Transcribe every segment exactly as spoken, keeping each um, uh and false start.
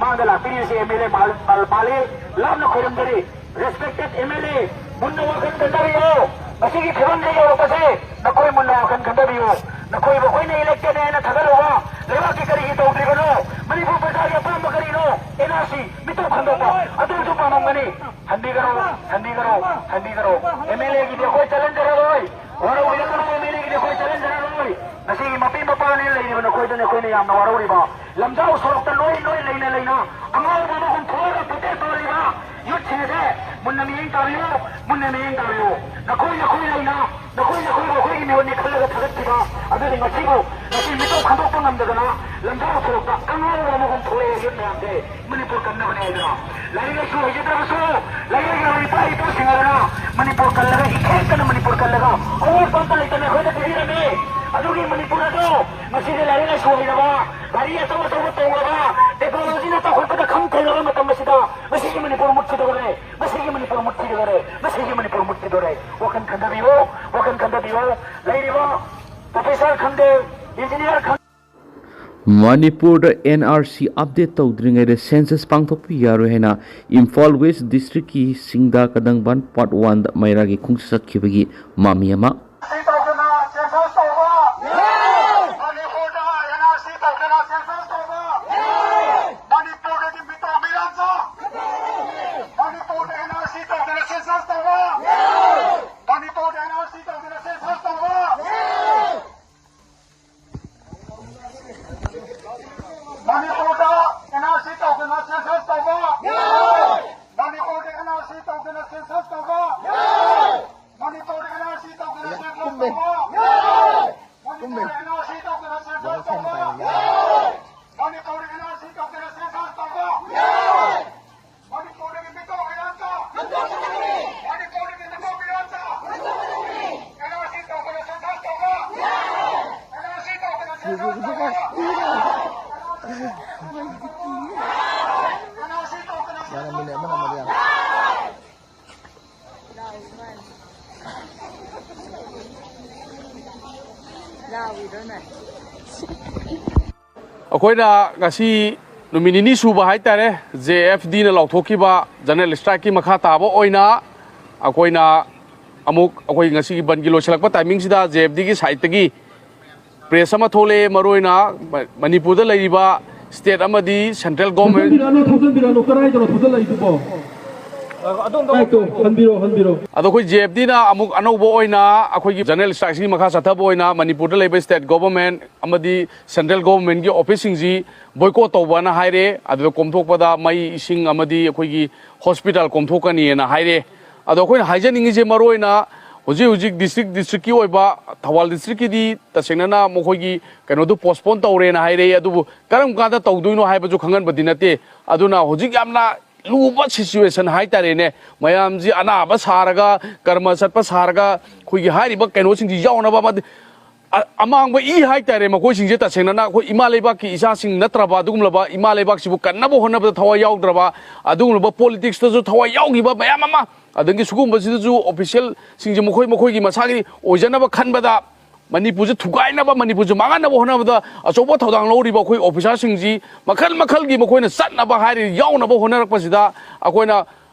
ꯃꯥꯡꯗ ꯂꯥꯛꯄꯤꯔꯤꯕꯁꯤ M L A ꯃꯥꯜ-, ꯃꯥꯜ-, ꯃꯥꯜꯂꯤ꯫ ꯂꯥꯞꯅ ꯈꯣꯏꯔꯝꯖꯔꯤ꯫ Respected ꯑꯦꯝ ꯑꯦꯜ ꯑꯦ, ꯃꯨꯟꯅ ꯋꯥꯈꯜ ꯈꯟꯊꯕꯤꯌꯨ꯫ ꯉꯁꯤꯒꯤ ꯐꯤꯕꯝꯗ ꯌꯧꯔꯛꯄꯁꯦ ꯅꯈꯣꯏ ꯃꯨꯟꯅ ꯋꯥꯈꯜ ꯈꯟꯊꯕꯤꯌꯨ꯫ ꯅꯈꯣꯏꯕꯨ ꯑꯩꯈꯣꯏꯅ elected ꯍꯥꯏꯅ ꯊꯥꯒꯠꯂꯨꯕ ꯂꯩꯕꯥꯛꯀꯤ ꯀꯔꯤꯒꯤ ꯇꯧꯗ꯭ꯔꯤꯕꯅꯣ? ꯃꯅꯤꯄꯨꯔ ꯄ꯭ꯔꯖꯥꯒꯤ ꯑꯄꯥꯝꯕ ꯀꯔꯤꯅꯣ? ꯑꯦꯟ ꯑꯥꯔ ꯁꯤ ꯃꯤꯇꯣꯞ ꯈꯟꯗꯣꯛꯄ ꯑꯗꯨꯁꯨ ꯄꯥꯝꯂꯝꯒꯅꯤ꯫ ꯍꯟꯕꯤꯒꯅꯨ, ꯍꯟꯕꯤꯒꯅꯨ, ꯍꯟꯕꯤꯒꯅꯨ꯫ ꯑꯦꯝ ꯑꯦꯜ ꯑꯦꯒꯤꯗꯤ ꯑꯩꯈꯣꯏ ꯆꯠꯍꯟꯖꯔꯔꯣꯏ꯫ ꯋꯥꯔꯧꯕꯤꯔꯛꯀꯅꯨ, ꯑꯦꯝ ꯑꯦꯜ ꯑꯦꯒꯤꯗꯤ ꯑꯩꯈꯣꯏ ꯆꯠꯍꯟꯖꯔꯔꯣꯏ꯫ ꯉꯁꯤꯒꯤ ꯃꯄꯤ ꯃꯄꯥꯅꯦꯅ ꯂꯩꯔꯤꯕ ꯅꯈꯣꯏꯗꯅꯤ ꯑꯩꯈꯣꯏꯅ ꯌꯥꯝꯅ ꯋꯥꯔꯧꯔꯤꯕ꯫ ꯂꯝꯖꯥꯎ ꯁꯣꯔꯣꯛꯇ ꯅꯣꯏ ꯅꯣꯏ ꯂꯩꯅ ꯂꯩꯅ ꯑꯉꯥꯎꯕ ꯑꯃꯒꯨꯝ ꯊꯣꯛꯂꯒ protest ꯇꯧꯔꯤꯕ youth ꯁꯤꯡ ꯑꯁꯦ ꯃꯨꯟꯅ ꯃꯤꯠꯌꯦꯡ ꯇꯥꯕꯤꯌꯨ, ꯃꯨꯟꯅ ꯃꯤꯠꯌꯦꯡ ꯇꯥꯕꯤꯌꯨ꯫ ꯅꯈꯣꯏ ꯅꯈꯣꯏ ꯂꯩꯅ, ꯅꯈꯣꯏ ꯅꯈꯣꯏꯕꯨ ꯑꯩꯈꯣꯏꯒꯤ ꯃꯤꯍꯨꯠꯅꯤ ꯈꯜꯂꯒ ꯊꯥꯒꯠꯈꯤꯕ ꯑꯗꯨꯗꯤ ꯉꯁꯤꯕꯨ, ꯉꯁꯤ ꯃꯤꯇꯣꯞ ꯈꯟꯗꯣꯛꯄ ꯉꯝꯗꯗꯅ ꯂꯝꯖꯥꯎ ꯁꯣꯔꯣꯛꯇ ꯑꯉꯥꯎꯕ ꯑꯃꯒꯨꯝ ꯊꯣꯛꯂꯛꯑꯦ youth ꯃꯌꯥꯝꯁꯦ꯫ ꯃꯅꯤꯄꯨꯔ ꯀꯟꯅꯕꯅꯦ ꯍꯥꯏꯗꯅ꯫ ꯂꯥꯏꯔꯤꯛ ꯂꯥꯏꯁꯨ ꯍꯩꯖꯗ꯭ꯔꯕꯁꯨ ꯂꯩꯔꯤꯕ ꯏꯄꯥ ꯏꯄꯨꯁꯤꯡ ꯑꯗꯨꯅ ꯃꯅꯤꯄꯨꯔ ꯀꯜꯂꯒ, ꯏꯈꯦꯡꯇꯅ ꯃꯅꯤꯄꯨꯔ ꯀꯜꯂꯒ, ꯑꯋꯥꯠꯄ ꯑꯝꯇ ꯂꯩꯇꯅ ꯑꯩꯈꯣꯏꯗ ꯄꯤꯕꯤꯔꯝꯃꯤ꯫ ꯑꯗꯨꯒꯤ ꯃꯅꯤꯄꯨꯔ ꯑꯗꯣ ꯉꯁꯤꯗꯤ ꯂꯥꯏꯔꯤꯛ ꯂꯥꯏꯁꯨ ꯍꯩꯔꯕ, ꯒꯥꯔꯤ ꯑꯆꯧ ꯑꯆꯧꯕ ꯇꯣꯡꯂꯕ, technology ꯅ ꯆꯥꯎꯈꯠꯄꯗ ꯈꯝ ꯊꯦꯡꯂꯕ ꯃꯇꯝ ꯑꯁꯤꯗ ꯃꯁꯤꯒꯤ ꯃꯅꯤꯄꯨꯔ ꯃꯨꯠꯈꯤꯗꯧꯔꯦ, ꯃꯁꯤꯒꯤ ꯃꯅꯤꯄꯨꯔ ꯃꯨꯠꯈꯤꯗꯧꯔꯦ, ꯃꯁꯤꯒꯤ ꯃꯅꯤꯄꯨꯔ ꯃꯨꯠꯈꯤꯗꯧꯔꯦ꯫ ꯋꯥꯈꯜ ꯈꯟꯊꯕꯤꯌꯨ, ꯋꯥꯈꯜ ꯈꯟꯊꯕꯤꯌꯨ꯫ ꯂꯩꯔꯤꯕ professor ꯈꯪꯗꯦ, engineer ꯈꯪꯗꯦ, ꯃꯅꯤꯄꯨꯔꯗ ꯑꯦꯟ ꯑꯥꯔ ꯁꯤ update ꯇꯧꯗ꯭ꯔꯤꯉꯩꯗ census ꯄꯥꯡꯊꯣꯛꯄ ꯌꯥꯔꯣꯏ ꯍꯥꯏꯅ ꯏꯝꯐꯥꯜ ꯋꯦꯁ ꯗꯤꯁꯇ꯭ꯔꯤꯛꯀꯤ ꯁꯤꯡꯗꯥ ꯀꯗꯪꯕꯥꯟ part one ꯗ ꯃꯩꯔꯥꯒꯤ ꯈꯣꯡꯆꯠ ꯆꯠꯈꯤꯕꯒꯤ ꯃꯃꯤ ꯑꯃ꯫ ꯇꯧꯗꯅ census ꯇꯧꯕ! ꯃꯅꯤꯄꯨꯔꯗ ꯑꯦꯟ ꯑꯥꯔ ꯁꯤ ꯇꯧꯗꯅ census ꯇꯧꯕ! ꯃꯅꯤꯄꯨꯔꯗꯒꯤ ꯃꯤꯇꯣꯞ ꯃꯤꯔꯥꯟꯆꯥ! ꯃꯅꯤꯄꯨꯔꯗ ꯑꯦꯟ ꯑꯥꯔ ꯁꯤ ꯇꯧꯗꯅ census ꯇꯧꯕ! ꯃꯅꯤꯄꯨꯔꯗ ꯑꯦꯟ ꯑꯥꯔ ꯁꯤ ꯇꯧꯗꯅ census ꯇꯧꯕ! ꯃꯅꯤꯄꯨꯔꯗ ꯑꯦꯟ ꯑꯥꯔ ꯁꯤ ꯇꯧꯗꯅ census ꯇꯧꯕ! ꯃꯅꯤꯄꯨꯔꯗ ꯑꯦꯟ ꯑꯥꯔ ꯁꯤ ꯇꯧꯗꯅ census ꯇꯧꯕ! ꯃꯅꯤꯄꯨꯔꯗ ꯑꯦꯟ ꯑꯥꯔ ꯁꯤ ꯇꯧꯗꯅ census ꯇꯧꯕ! ꯃꯅꯤꯄꯨꯔꯗ ꯑꯦꯟ ꯑꯥꯔ ꯁꯤ ꯇꯧꯗꯅ census ꯇꯧꯕ! ꯃꯅꯤꯄꯨꯔꯗ ꯑꯦꯟ ꯑꯥꯔ ꯁꯤ ꯇꯧꯗꯅ census ꯇꯧꯕ! ꯃꯅꯤꯄꯨꯔꯗꯒꯤ ꯃꯤꯇꯣꯞ ꯃꯤꯔꯥꯟꯆꯥ! ꯃꯅꯤꯄꯨꯔꯗꯒꯤ ꯃꯤꯇꯣꯞ ꯃꯤꯔꯥꯟꯆꯥ! ꯑꯦꯟ ꯑꯥꯔ ꯁꯤ ꯇꯧꯗꯅ census ꯇꯧꯕ! ꯑꯦꯟ ꯑꯥꯔ ꯁꯤ ꯇꯧꯗꯅ census ꯇꯧꯕ! ꯑꯦꯟ ꯑꯥꯔ ꯁꯤ ꯇꯧꯗꯅ census ꯇꯧꯕ! ꯑꯩꯈꯣꯏꯅ ꯉꯁꯤ ꯅꯨꯃꯤꯠ ꯅꯤꯅꯤ ꯁꯨꯕ ꯍꯥꯏꯇꯥꯔꯦ, ꯖꯦ ꯑꯦꯐ ꯗꯤꯅ ꯂꯥꯎꯊꯣꯛꯈꯤꯕ ꯖꯦꯅꯔꯦꯜ ꯁ꯭ꯇ꯭ꯔꯥꯏꯛꯀꯤ ꯃꯈꯥ ꯇꯥꯕ ꯑꯣꯏꯅ ꯑꯩꯈꯣꯏꯅ ꯑꯃꯨꯛ ꯑꯩꯈꯣꯏ ꯉꯁꯤꯒꯤ ꯕꯟꯒꯤ ꯂꯣꯏꯁꯤꯜꯂꯛꯄ ꯇꯥꯏꯃꯤꯡꯁꯤꯗ ꯖꯦ ꯑꯦꯐ ꯗꯤꯒꯤ ꯁꯥꯏꯠꯇꯒꯤ ꯄ꯭ꯔꯦꯁ ꯑꯃ ꯊꯣꯛꯂꯛꯑꯦ꯫ ꯃꯔꯨꯑꯣꯏꯅ ꯃ-, ꯃꯅꯤꯄꯨꯔꯗ ꯂꯩꯔꯤꯕ ꯁ꯭ꯇꯦꯠ ꯑꯃꯗꯤ ꯁꯦꯟꯇ꯭ꯔꯦꯜ ꯒꯣꯔꯃꯦꯟ ꯊꯧꯖꯟꯕꯤꯔꯛꯑꯅꯨ, ꯊꯧꯖꯟꯕꯤꯔꯛꯑꯅꯨ, ꯀꯗꯥꯏꯗꯅꯣ ꯊꯧꯖꯜꯂꯛꯏꯗꯨꯕꯣ? ꯍꯟꯕꯤꯔꯣ, ꯍꯟꯕꯤꯔꯣ꯫ ꯑꯗꯣ ꯑꯩꯈꯣꯏ ꯖꯦ ꯑꯦꯐ ꯗꯤꯅ ꯑꯃꯨꯛ ꯑꯅꯧꯕ ꯑꯣꯏꯅ ꯑꯩꯈꯣꯏꯒꯤ ꯖꯦꯅꯔꯦꯜ ꯁ꯭ꯇ꯭ꯔꯥꯏꯛꯁꯤꯒꯤ ꯃꯈꯥ ꯆꯠꯊꯕ ꯑꯣꯏꯅ ꯃꯅꯤꯄꯨꯔꯗ ꯂꯩꯕ ꯁ꯭ꯇꯦꯠ ꯒꯣꯔꯃꯦꯟ ꯑꯃꯗꯤ ꯁꯦꯟꯇ꯭ꯔꯦꯜ ꯒꯣꯔꯃꯦꯟꯒꯤ ꯑꯣꯐꯤꯁꯁꯤꯡꯁꯤ ꯕꯣꯏꯀꯣꯠ ꯇꯧꯕꯅ ꯍꯥꯏꯔꯦ꯫ ꯑꯗꯨꯗ ꯀꯣꯝꯊꯣꯛꯄꯗ ꯃꯩ, ꯏꯁꯤꯡ ꯑꯃꯗꯤ ꯑꯩꯈꯣꯏꯒꯤ ꯍꯣꯁꯄꯤꯇꯥꯜ ꯀꯣꯝꯊꯣꯛꯀꯅꯤꯅ ꯍꯥꯏꯔꯦ꯫ ꯑꯗꯣ ꯑꯩꯈꯣꯏꯅ ꯍꯥꯏꯖꯅꯤꯡꯉꯤꯁꯦ, ꯃꯔꯨꯑꯣꯏꯅ ꯍꯧꯖꯤꯛ ꯍꯧꯖꯤꯛ ꯗꯤꯁꯇ꯭ꯔꯤꯛ ꯗꯤꯁꯇ꯭ꯔꯤꯛꯀꯤ ꯑꯣꯏꯕ, ꯊꯧꯕꯥꯜ ꯗꯤꯁꯇ꯭ꯔꯤꯛꯀꯤꯗꯤ ꯇꯁꯦꯡꯅꯅ ꯃꯈꯣꯏꯒꯤ ꯀꯩꯅꯣꯗꯨ ꯄꯣꯁꯄꯣꯟ ꯇꯧꯔꯦꯅ ꯍꯥꯏꯔꯛꯑꯦ꯫ ꯑꯗꯨꯕꯨ ꯀꯔꯝ ꯀꯥꯟꯗ ꯇꯧꯗꯣꯏꯅꯣ ꯍꯥꯏꯕꯁꯨ ꯈꯪꯍꯟꯕꯗꯤ ꯅꯠꯇꯦ꯫ ꯑꯗꯨꯅ ꯍꯧꯖꯤꯛ ꯌꯥꯝꯅ ꯂꯨꯕ ꯁꯤꯆꯨꯋꯦꯁꯟ ꯍꯥꯏꯇꯥꯔꯦꯅꯦ꯫ ꯃꯌꯥꯝꯁꯤ ꯑꯅꯥꯕ ꯁꯥꯔꯒ, ꯀꯔꯃ ꯆꯠꯄ ꯁꯥꯔꯒ, ꯑꯩꯈꯣꯏꯒꯤ ꯍꯥꯏꯔꯤꯕ ꯀꯩꯅꯣꯁꯤꯡꯁꯤ ꯌꯥꯎꯅꯕ ꯑꯃꯗꯤ ꯑ-, ꯑꯃꯥꯡꯕ ꯏ ꯍꯥꯏꯇꯥꯔꯦ꯫ ꯃꯈꯣꯏꯁꯤꯡꯁꯦ ꯇꯁꯦꯡꯅꯅ ꯑꯩꯈꯣꯏ ꯏꯃꯥ ꯂꯩꯕꯥꯛꯀꯤ ꯏꯆꯥꯁꯤꯡ ꯅꯠꯇ꯭ꯔꯕ, ꯑꯗꯨꯒꯨꯝꯂꯕ ꯏꯃꯥ ꯂꯩꯕꯥꯛꯁꯤꯕꯨ ꯀꯟꯅꯕ ꯍꯣꯠꯅꯕꯗ ꯊꯋꯥꯏ ꯌꯥꯎꯗ꯭ꯔꯕ, ꯑꯗꯨꯒꯨꯝꯂꯕ ꯄꯣꯂꯤꯇꯤꯛꯁꯇꯁꯨ ꯊꯋꯥꯏ ꯌꯥꯎꯈꯤꯕ ꯃꯌꯥꯝ ꯑꯃ, ꯑꯗꯒꯤ ꯁꯤꯒꯨꯝꯕꯁꯤꯗꯁꯨ ꯑꯣꯐꯤꯁꯤꯌꯦꯜꯁꯤꯡꯁꯦ ꯃꯈꯣꯏ ꯃꯈꯣꯏꯒꯤ ꯃꯁꯥꯒꯤ ꯑꯣꯏꯖꯅꯕ ꯈꯟꯕꯗ ꯃꯅꯤꯄꯨꯔꯁꯦ ꯊꯨꯒꯥꯏꯅꯕ, ꯃꯅꯤꯄꯨꯔꯁꯦ ꯃꯥꯡꯍꯟꯅꯕ ꯍꯣꯠꯅꯕꯗ ꯑꯆꯧꯕ ꯊꯧꯗꯥꯡ ꯂꯧꯔꯤꯕ ꯑꯩꯈꯣꯏ ꯑꯣꯐꯤꯁꯥꯔꯁꯤꯡꯁꯤ ꯃꯈꯜ ꯃꯈꯜꯒꯤ ꯃꯈꯣꯏꯅ ꯆꯠꯅꯕ ꯍꯥꯏꯔꯤ, ꯌꯥꯎꯅꯕ ꯍꯣꯠꯅꯔꯛꯄꯁꯤꯗ ꯑꯩꯈꯣꯏꯅ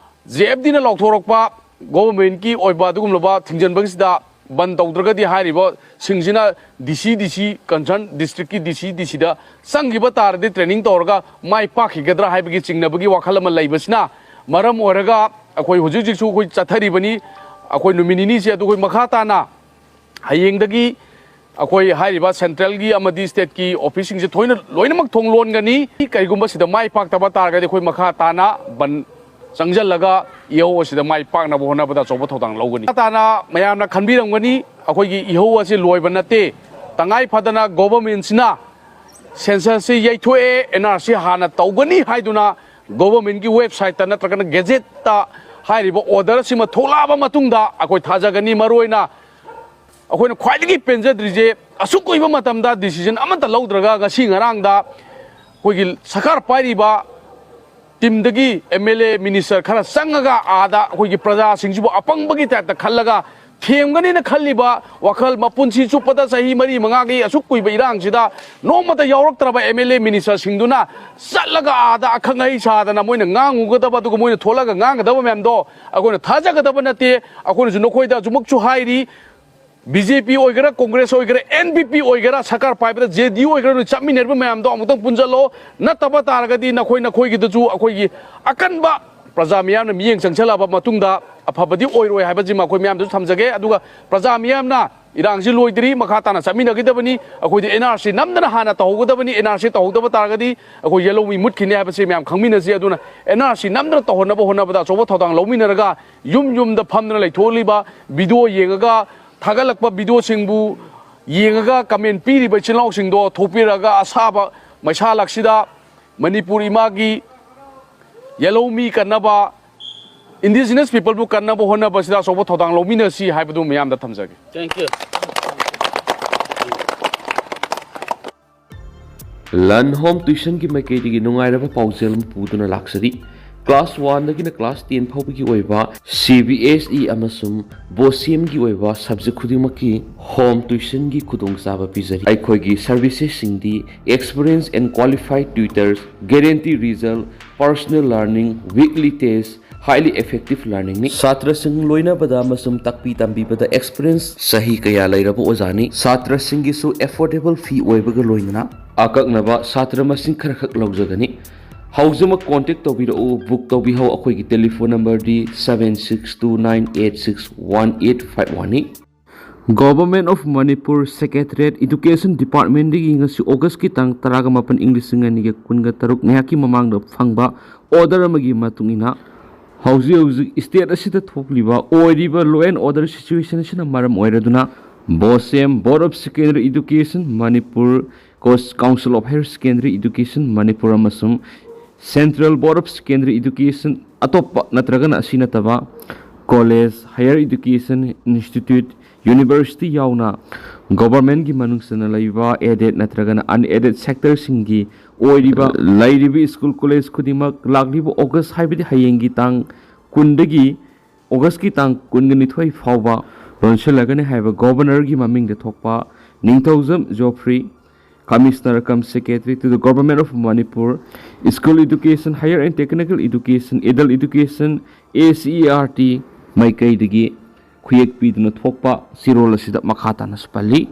ꯖꯦ ꯑꯦꯐ ꯗꯤꯅ ꯂꯥꯎꯊꯣꯔꯛꯄ ꯒꯣꯚꯔꯟꯃꯦꯟꯠꯀꯤ ꯑꯣꯏꯕ ꯑꯗꯨꯒꯨꯝꯂꯕ ꯊꯤꯡꯖꯤꯟꯕꯁꯤꯗ ꯕꯟ ꯇꯧꯗ꯭ꯔꯒꯗꯤ ꯍꯥꯏꯔꯤꯕꯁꯤꯡꯁꯤꯅ ꯗꯤ ꯁꯤ, ꯗꯤ ꯁꯤ, ꯀꯟꯁꯔꯟ ꯗꯤꯁꯇ꯭ꯔꯤꯛꯀꯤ ꯗꯤ ꯁꯤ, ꯗꯤ ꯁꯤꯗ ꯆꯪꯈꯤꯕ ꯇꯥꯔꯗꯤ ꯇ꯭ꯔꯦꯅꯤꯡ ꯇꯧꯔꯒ ꯃꯥꯏ ꯄꯥꯛꯈꯤꯒꯗ꯭ꯔꯥ ꯍꯥꯏꯕꯒꯤ ꯆꯤꯡꯅꯕꯒꯤ ꯋꯥꯈꯜ ꯑꯃ ꯂꯩꯕꯁꯤꯅ ꯃꯔꯝ ꯑꯣꯏꯔꯒ ꯑꯩꯈꯣꯏ ꯍꯧꯖꯤꯛ ꯍꯧꯖꯤꯛꯁꯨ ꯑꯩꯈꯣꯏ ꯆꯠꯊꯔꯤꯕꯅꯤ꯫ ꯑꯩꯈꯣꯏ ꯅꯨꯃꯤꯠ ꯅꯤꯅꯤꯁꯦ ꯑꯗꯨ ꯑꯩꯈꯣꯏ ꯃꯈꯥ ꯇꯥꯅ ꯍꯌꯦꯡꯗꯒꯤ ꯑꯩꯈꯣꯏ ꯍꯥꯏꯔꯤꯕ ꯁꯦꯟꯇ꯭ꯔꯦꯜꯒꯤ ꯑꯃꯗꯤ ꯁ꯭ꯇꯦꯠꯀꯤ ꯑꯣꯐꯤꯁꯁꯤꯡꯁꯦ ꯊꯣꯏꯅ ꯂꯣꯏꯅꯃꯛ ꯊꯣꯡ ꯂꯣꯟꯒꯅꯤ꯫ ꯀꯔꯤꯒꯨꯝꯕ ꯁꯤꯗ ꯃꯥꯏ ꯄꯥꯛꯇꯕ ꯇꯥꯔꯒꯗꯤ ꯑꯩꯈꯣꯏ ꯃꯈꯥ ꯇꯥꯅ ꯕꯟ ꯆꯪꯁꯤꯜꯂꯒ ꯏꯍꯧ ꯑꯁꯤꯗ ꯃꯥꯏ ꯄꯥꯛꯅꯕ ꯍꯣꯠꯅꯕꯗ ꯑꯆꯧꯕ ꯊꯧꯗꯥꯡ ꯂꯧꯒꯅꯤ꯫ ꯃꯈꯥ ꯇꯥꯅ ꯃꯌꯥꯝꯅ ꯈꯟꯕꯤꯔꯝꯒꯅꯤ, ꯑꯩꯈꯣꯏꯒꯤ ꯏꯍꯧ ꯑꯁꯤ ꯂꯣꯏꯕ ꯅꯠꯇꯦ꯫ ꯇꯉꯥꯏ ꯐꯗꯅ ꯒꯣꯚꯔꯟꯃꯦꯟꯠꯁꯤꯅ ꯁꯦꯟꯁꯁꯁꯤ ꯌꯩꯊꯣꯛꯑꯦ, ꯑꯦꯟ ꯑꯥꯔ ꯁꯤ ꯍꯥꯟꯅ ꯇꯧꯒꯅꯤ ꯍꯥꯏꯗꯨꯅ ꯒꯣꯚꯔꯟꯃꯦꯟꯠꯀꯤ ꯋꯦꯕꯁꯥꯏꯠꯇ ꯅꯠꯇ꯭ꯔꯒꯅ ꯒꯦꯖꯦꯠꯇ ꯍꯥꯏꯔꯤꯕ ꯑꯣꯔꯗꯔꯁꯤꯃ ꯊꯣꯛꯂꯛꯑꯕ ꯃꯇꯨꯡꯗ ꯑꯩꯈꯣꯏ ꯊꯥꯖꯒꯅꯤ꯫ ꯃꯔꯨꯑꯣꯏꯅ ꯑꯩꯈꯣꯏꯅ ꯈ꯭ꯋꯥꯏꯗꯒꯤ ꯄꯦꯟꯖꯗ꯭ꯔꯤꯁꯦ, ꯑꯁꯨꯛ ꯀꯨꯏꯕ ꯃꯇꯝꯗ ꯗꯤꯁꯤꯖꯟ ꯑꯃꯠꯇ ꯂꯧꯗ꯭ꯔꯒ ꯉꯁꯤ ꯉꯔꯥꯡꯗ ꯑꯩꯈꯣꯏꯒꯤ ꯁꯔꯀꯥꯔ ꯄꯥꯏꯔꯤꯕ ꯇꯤꯝꯗꯒꯤ ꯑꯦꯝ ꯑꯦꯜ ꯑꯦ, ꯃꯤꯅꯤꯁꯇꯔ ꯈꯔ ꯆꯪꯉꯒ ꯑꯥꯗ ꯑꯩꯈꯣꯏꯒꯤ ꯄ꯭ꯔꯖꯥꯁꯤꯡꯁꯤꯕꯨ ꯑꯄꯪꯕꯒꯤ ꯇꯥꯏꯞꯇ ꯈꯜꯂꯒ ꯊꯦꯝꯒꯅꯤꯅ ꯈꯜꯂꯤꯕ ꯋꯥꯈꯜ, ꯃꯄꯨꯟꯁꯤ ꯆꯨꯞꯄꯗ ꯆꯍꯤ ꯃꯔꯤ ꯃꯉꯥꯒꯤ ꯑꯁꯨꯛ ꯀꯨꯏꯕ ꯏꯔꯥꯡꯁꯤꯗ ꯅꯣꯡꯃꯇ ꯌꯥꯎꯔꯛꯇ꯭ꯔꯕ ꯑꯦꯝ ꯑꯦꯜ ꯑꯦ ꯃꯤꯅꯤꯁꯇꯔꯁꯤꯡꯗꯨꯅ ꯆꯠꯂꯒ ꯑꯥꯗ ꯑꯈꯪ ꯑꯍꯩ ꯁꯥꯗꯅ ꯃꯣꯏꯅ ꯉꯥꯡꯉꯨꯒꯗꯕ, ꯑꯗꯨꯒ ꯃꯣꯏꯅ ꯊꯣꯛꯂꯒ ꯉꯥꯡꯒꯗꯕ ꯃꯌꯥꯝꯗꯣ ꯑꯩꯈꯣꯏꯅ ꯊꯥꯖꯒꯗꯕ ꯅꯠꯇꯦ꯫ ꯑꯩꯈꯣꯏꯅꯁꯨ ꯅꯈꯣꯏꯗ ꯑꯁꯨꯃꯛꯁꯨ ꯍꯥꯏꯔꯤ, ꯕꯤ ꯖꯦ ꯄꯤ ꯑꯣꯏꯒꯦꯔꯥ, ꯀꯣꯡꯒ꯭ꯔꯦꯁ ꯑꯣꯏꯒꯦꯔꯥ, ꯑꯦꯟ ꯄꯤ ꯄꯤ ꯑꯣꯏꯒꯦꯔꯥ, ꯁꯔꯀꯥꯔ ꯄꯥꯏꯕꯗ ꯖꯦ ꯗꯤ ꯌꯨ ꯑꯣꯏꯒꯦꯔꯥ, ꯅꯣꯏ ꯆꯠꯃꯤꯟꯅꯔꯤꯕ ꯃꯌꯥꯝꯗꯣ ꯑꯃꯨꯛꯇꯪ ꯄꯨꯟꯁꯤꯜꯂꯣ꯫ ꯅꯠꯇꯕ ꯇꯥꯔꯒꯗꯤ ꯅꯈꯣꯏ ꯅꯈꯣꯏꯒꯤꯗꯁꯨ ꯑꯩꯈꯣꯏꯒꯤ ꯑꯀꯟꯕ ꯄ꯭ꯔꯖꯥ ꯃꯤꯌꯥꯝꯅ ꯃꯤꯠꯌꯦꯡ ꯆꯪꯁꯤꯜꯂꯛꯑꯕ ꯃꯇꯨꯡꯗ ꯑꯐꯕꯗꯤ ꯑꯣꯏꯔꯣꯏ ꯍꯥꯏꯕꯁꯤꯃ ꯑꯩꯈꯣꯏ ꯃꯌꯥꯝꯗꯁꯨ ꯊꯝꯖꯒꯦ꯫ ꯑꯗꯨꯒ ꯄ꯭ꯔꯖꯥ ꯃꯤꯌꯥꯝꯅ ꯏꯔꯥꯡꯁꯤ ꯂꯣꯏꯗ꯭ꯔꯤ, ꯃꯈꯥ ꯇꯥꯅ ꯆꯠꯃꯤꯟꯅꯈꯤꯗꯕꯅꯤ꯫ ꯑꯩꯈꯣꯏꯗꯤ ꯑꯦꯟ ꯑꯥꯔ ꯁꯤ ꯅꯝꯗꯅ ꯍꯥꯟꯅ ꯇꯧꯍꯧꯒꯗꯕꯅꯤ꯫ ꯑꯦꯟ ꯑꯥꯔ ꯁꯤ ꯇꯧꯍꯧꯗꯕ ꯇꯥꯔꯒꯗꯤ ꯑꯩꯈꯣꯏ ꯌꯦꯜꯍꯧꯃꯤ ꯃꯨꯠꯈꯤꯅꯤ ꯍꯥꯏꯕꯁꯤ ꯃꯌꯥꯝ ꯈꯪꯃꯤꯟꯅꯁꯤ꯫ ꯑꯗꯨꯅ ꯑꯦꯟ ꯑꯥꯔ ꯁꯤ ꯅꯝꯗꯅ ꯇꯧꯍꯟꯅꯕ ꯍꯣꯠꯅꯕꯗ ꯑꯆꯧꯕ ꯊꯧꯗꯥꯡ ꯂꯧꯃꯤꯟꯅꯔꯒ ꯌꯨꯝ ꯌꯨꯝꯗ ꯐꯝꯗꯅ ꯂꯩꯊꯣꯛꯂꯤꯕ, ꯚꯤꯗꯤꯑꯣ ꯌꯦꯡꯉꯒ ꯊꯥꯒꯠꯂꯛꯄ ꯚꯤꯗꯤꯑꯣꯁꯤꯡꯕꯨ ꯌꯦꯡꯉꯒ ꯀꯃꯦꯟ ꯄꯤꯔꯤꯕ ꯏꯆꯤꯜ ꯏꯅꯥꯎꯁꯤꯡꯗꯣ ꯊꯣꯛꯄꯤꯔꯒ ꯑꯁꯥꯕ ꯃꯩꯁꯥ ꯂꯥꯛꯁꯤꯗ ꯃꯅꯤꯄꯨꯔ ꯏꯃꯥꯒꯤ ꯌꯦꯜꯍꯧꯃꯤ ꯀꯟꯅꯕ, ꯏꯟꯗꯤꯖꯤꯅꯁ ꯄꯤꯄꯜꯕꯨ ꯀꯟꯅꯕ ꯍꯣꯠꯅꯕꯁꯤꯗ ꯑꯆꯧꯕ ꯊꯧꯗꯥꯡ ꯂꯧꯃꯤꯟꯅꯁꯤ ꯍꯥꯏꯕꯗꯨ ꯃꯌꯥꯝꯗ ꯊꯝꯖꯒꯦ꯫ Thank you. ꯂꯟ ꯍꯣꯝ ꯇ꯭ꯌꯨꯁꯟꯒꯤ ꯃꯥꯏꯀꯩꯗꯒꯤ ꯅꯨꯡꯉꯥꯏꯔꯕ ꯄꯥꯎꯖꯦꯜ ꯑꯃ ꯄꯨꯗꯨꯅ ꯂꯥꯛꯆꯔꯤ꯫ ꯀ꯭ꯂꯥꯁ ꯋꯥꯟꯗꯒꯤꯅ ꯀ꯭ꯂꯥꯁ ꯇꯦꯟ ꯐꯥꯎꯕꯒꯤ ꯑꯣꯏꯕ ꯁꯤ ꯕꯤ ꯑꯦꯁ ꯏ ꯑꯃꯁꯨꯡ ꯕꯣꯁꯦꯝꯒꯤ ꯑꯣꯏꯕ ꯁꯕꯖꯦꯛ ꯈꯨꯗꯤꯡꯃꯛꯀꯤ ꯍꯣꯝ ꯇ꯭ꯌꯨꯁꯟꯒꯤ ꯈꯨꯗꯣꯡꯆꯥꯕ ꯄꯤꯖꯔꯤ꯫ ꯑꯩꯈꯣꯏꯒꯤ ꯁꯔꯚꯤꯁꯦꯁꯁꯤꯡꯗꯤ experienced and qualified tutors, guarantee result, personal learning, weekly test, highly effective learning ꯅꯤ꯫ ꯁꯥꯇ꯭ꯔꯁꯤꯡ ꯂꯣꯏꯅꯕꯗ ꯑꯃꯁꯨꯡ ꯇꯥꯛꯄꯤ ꯇꯝꯕꯤꯕꯗ ꯑꯦꯛꯁꯄꯤꯔꯤꯌꯦꯟꯁ ꯆꯍꯤ ꯀꯌꯥ ꯂꯩꯔꯕ ꯑꯣꯖꯥꯅꯤ꯫ ꯁꯥꯇ꯭ꯔꯁꯤꯡꯒꯤꯁꯨ ꯑꯦꯐꯣꯔꯗꯦꯕꯜ ꯐꯤ ꯑꯣꯏꯕꯒ ꯂꯣꯏꯅꯅ ꯑꯀꯛꯅꯕ ꯁꯥꯇ꯭ꯔ ꯃꯁꯤꯡ ꯈꯔꯈꯛ ꯂꯧꯖꯒꯅꯤ꯫ ꯍꯧꯖꯃꯛ ꯀꯣꯟꯇꯦꯛ ꯇꯧꯕꯤꯔꯛꯎ꯫ ꯕꯨꯛ ꯇꯧꯕꯤꯍꯧ꯫ ꯑꯩꯈꯣꯏꯒꯤ telephone ꯅꯝꯕꯔꯗꯤ seven six two nine eight six one eight five one ꯅꯤ꯫ Government of Manipur Secretariat Education Department ꯗꯒꯤ ꯉꯁꯤ ꯑꯣꯒꯁꯀꯤ ꯇꯥꯡ ꯇꯔꯥꯒ ꯃꯥꯄꯟ, ꯏꯪ ꯂꯤꯁꯤꯡ ꯑꯅꯤꯒ ꯀꯨꯟꯒ ꯇꯔꯨꯛ ꯉꯥꯏꯍꯥꯛꯀꯤ ꯃꯃꯥꯡꯗ ꯐꯪꯕ ꯑꯣꯔꯗꯔ ꯑꯃꯒꯤ ꯃꯇꯨꯡ ꯏꯟꯅ, ꯍꯧꯖꯤꯛ ꯍꯧꯖꯤꯛ ꯁ꯭ꯇꯦꯠ ꯑꯁꯤꯗ ꯊꯣꯛꯂꯤꯕ ꯑꯣꯏꯔꯤꯕ law and order situation ꯑꯁꯤꯅ ꯃꯔꯝ ꯑꯣꯏꯔꯗꯨꯅ, ꯕꯣꯁꯦꯝ, Board of Secondary Education Manipur, Council of Higher Secondary Education Manipur ꯑꯃꯁꯨꯡ Central Board of Secondary Education ꯑꯇꯣꯞꯄ ꯅꯠꯇ꯭ꯔꯒꯅ ꯑꯁꯤ ꯅꯠꯇꯕ college, higher education institute, university ꯌꯥꯎꯅ government ꯀꯤ ꯃꯅꯨꯡ ꯆꯟꯅ ꯂꯩꯕ aided ꯅꯠꯇ꯭ꯔꯒꯅ unaided sector ꯁꯤꯡꯒꯤ ꯑꯣꯏꯔꯤꯕ ꯂꯩꯔꯤꯕ school college ꯈꯨꯗꯤꯡꯃꯛ ꯂꯥꯛꯂꯤꯕ ꯑꯣꯒꯁ, ꯍꯥꯏꯕꯗꯤ ꯍꯌꯦꯡꯒꯤ ꯇꯥꯡ ꯀꯨꯟꯗꯒꯤ ꯑꯣꯒꯁꯀꯤ ꯇꯥꯡ ꯀꯨꯟꯒ ꯅꯤꯊꯣꯏ ꯐꯥꯎꯕ ꯂꯣꯟꯁꯤꯜꯂꯒꯅꯤ ꯍꯥꯏꯕ Governorꯒꯤ ꯃꯃꯤꯡꯗ ꯊꯣꯛꯄ ꯅꯤꯡꯊꯧꯖꯝ Geoffrey, Commissioner cum Secretary to the Government of Manipur, School Education, Higher and Technical Education, Adult Education, A C E R T ꯃꯥꯏꯀꯩꯗꯒꯤ ꯈꯨꯌꯦꯛ ꯄꯤꯗꯨꯅ ꯊꯣꯛꯄ ꯆꯦꯔꯣꯜ ꯑꯁꯤꯗ ꯃꯈꯥ ꯇꯥꯅꯁꯨ ꯄꯜꯂꯤ꯫